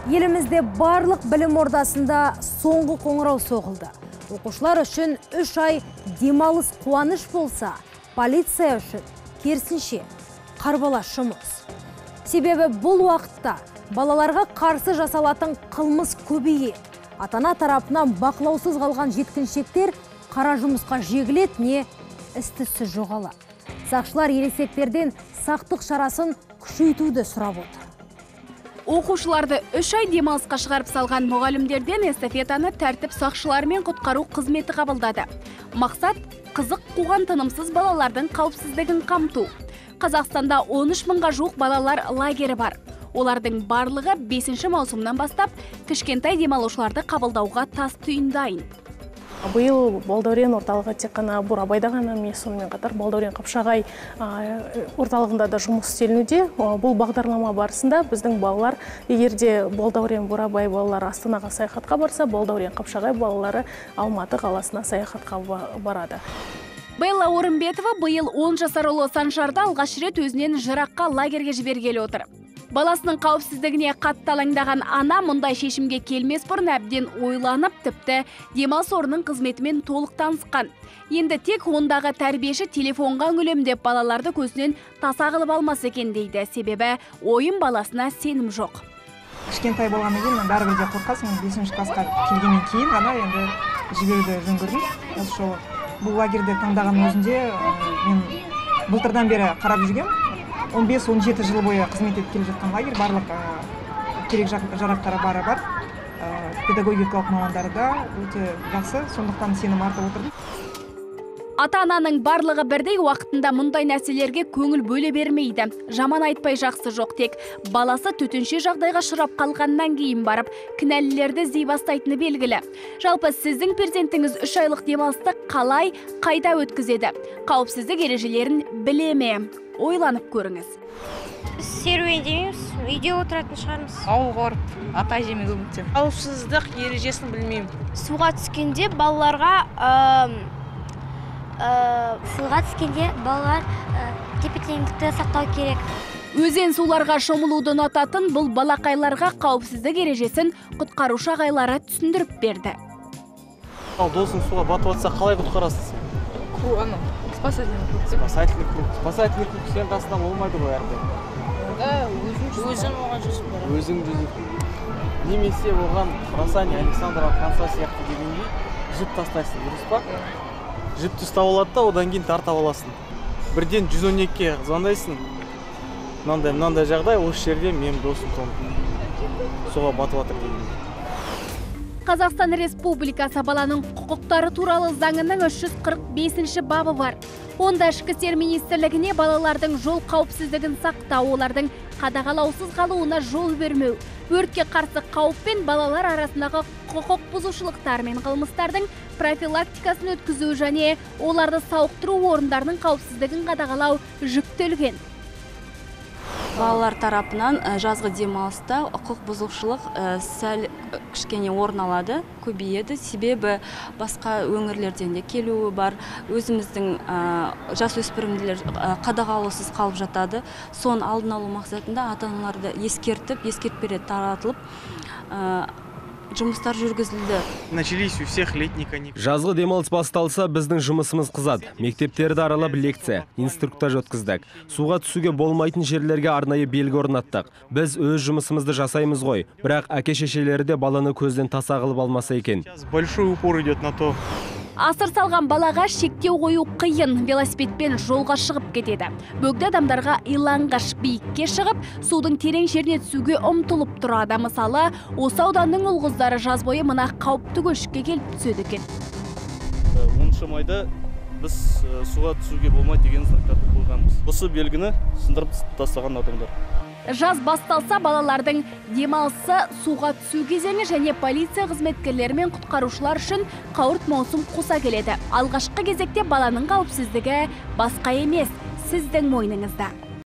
Елімізде барлық білім ордасында соңғы қоңырау соғылды. Оқушылар үшін 3 ай демалыс қуаныш болса, полиция үшін керісінше қарбалас жұмыс. Себебі бұл уақытта балаларға қарсы жасалатын қылмыс көбейеді. Ата-ана тарапынан бақылаусыз қалған жеткіншектер қара жұмысқа жегіледі, не із-түзсіз жоғалады. Сақшылар ересектерден сақтық шарасын күшейтуді сұрап отыр. Оқушыларды 3 ай демалысқа шығарып салған мұғалімдерден эстафетаны тәртіп сақшылары мен құтқару қызметі қабылдады. Мақсат қызық қуған тынымсыз балалардың қауіпсіздігін қамту. Қазақстанда 13 мыңға жуық балалар лагері бар. Олардың барлығы 5 маусымнан бастап кішкентай демалушыларды қабылдауға тас түйін дайын. Биыл Балдәурен орталығы тек қана Бурабайда ғана емес, сонымен қатар Балдәурен Қапшағай орталығында да жұмыс істелінуде. Бұл бағдарлама барысында біздің балалар, егер де Балдәурен Бурабай балалары Астанаға саяхатқа барса, Балдәурен Қапшағай балалары Алматы қаласына саяхатқа барады. Белла Орынбетова биыл 10 жасар ұлы Санжарды алғаш рет өзінен жыраққа лагерге жібергелі отыр. Баласының қауіпсіздігіне қатты алаңдаған ана мұндай шешімге келмес бұрын әбден ойланып, тіпті демалыс орнының қызметімен толық танысқан. Енді тек ондағы тәрбиеші телефонға үңілем деп балаларды көзінен таса қылып алмас екен дейді. Себебі ойын баласына сенім жоқ. Кішкентай болғаннан кейін бәрібір де қорқасың. 5 классқа келгеннен кейін ғана енді жіберуді жөн көрдім. Осы жолы бұл лагерді таңдағанның өзінде мен былтырдан бері қарап жүргем. 15-17 жыл бойы қызмет етіп келе жатқан лагерь, барлық керек жарақтары бары бар, педагогикалық мамандары да өте жақсы, сондықтан сенім артып отырдым. Ата-ананың барлығы бірдей уақытында мұндай нәрселерге көңіл бөле бермейді. Жаман айтпай жақсы жоқ, тек баласы төтенше жағдайға ұшырап қалғаннан кейін барып кінәлілерді іздей бастайтыны белгілі. Жалпы сіздің перзентіңіз 3 айлық демалысты қалай, қайда өткізеді? Қауіпсіздік ережелерін біле ме? Ойланып көріңіз. Серуендемейміз, үйде отыратын шығармыз. Ауылға барып, ата әжеме көмектесемін. Қауіпсіздік ережесін білмеймін. Суға түскенде балаларға тепе-теңдікті сақтау керек. Өзен суларға шомылуды ұнататын бұл балақайларға қауіпсіздік ережесін құтқарушы ағайлары түсіндіріп берді. Ал досың суға батып жатса қалай құтқарасың сен? Спасательный круг. Спасательный круг. Спасательный круг сен қасында болмайды ғой әрдайым. Да, өзің оған жүзіп барасың. Өзің жүзіп. Немесе оған бросание Александра конца сияқты дегендей жіп тастайсың, дұрыс па? Жіпті ұстап алады да, одан кейін тартып аласың. Бірден 112-ге звондайсың. Мынандай жағдай, осы жерде менің досым тоңды. Суға батып жатыр дегендей. Қазақстан Республикасы баланың құқықтары туралы заңының 345 бабы бар. Онда Ішкі істер министрлігіне балалардың жол қауіпсіздігін сақтау, олардың қадағалаусыз қалуына жол бермеу, өртке қарсы қауіп пен балалар арасындағы құқық бұзушылықтар мен қылмыстардың профилактикасын өткізу және оларды сауықтыру орындарының қауіпсіздігін қадағалау жүктелген. Балалар тарапынан жазғы демалыста құқық бұзушылық сәл кішкене орын алады, көбейеді. Себебі басқа өңірлерден де келуі бар. Өзіміздің жасөспірімдер қадағалаусыз қалып жатады. Соның алдын алу мақсатында ата-аналарды ескертіп, ескертпелер таратылып, жұмыстар жүргізілді. Начались у всех летние каникулы. Жазғы демалыс басталса, біздің жұмысымыз қызады. Мектептерді аралап лекция, инструктаж өткіздік. Суға түсуге болмайтын жерлерге арнайы белгі орнаттық. Біз өз жұмысымызды жасаймыз ғой, бірақ әке-шешелері де баланы көзден таса қылып алмаса екен. Сейчас большой упор идет на то. Асыр салған балаға шектеу қою қиын, велосипедпен жолға шығып кетеді. Бөгде адамдарға иланғыш биікке шығып, судың терең жеріне түсуге ұмтылып тұрады. Мысалы, осы ауданның ұл-қыздары жаз бойы мына қауіпті көлшікке келіп түседі екен. 10 майда біз суға түсуге болмайды деген знактарды қойғанбыз. Осы белгіні сындырып тастаған адамдар. Жаз басталса, балалардың демалысы, суға түсу кезеңі және полиция қызметкерлері мен құтқарушылар үшін қауырт маусым қоса келеді. Алғашқы кезекте баланың қауіпсіздігі басқа емес, сіздің мойныңызда.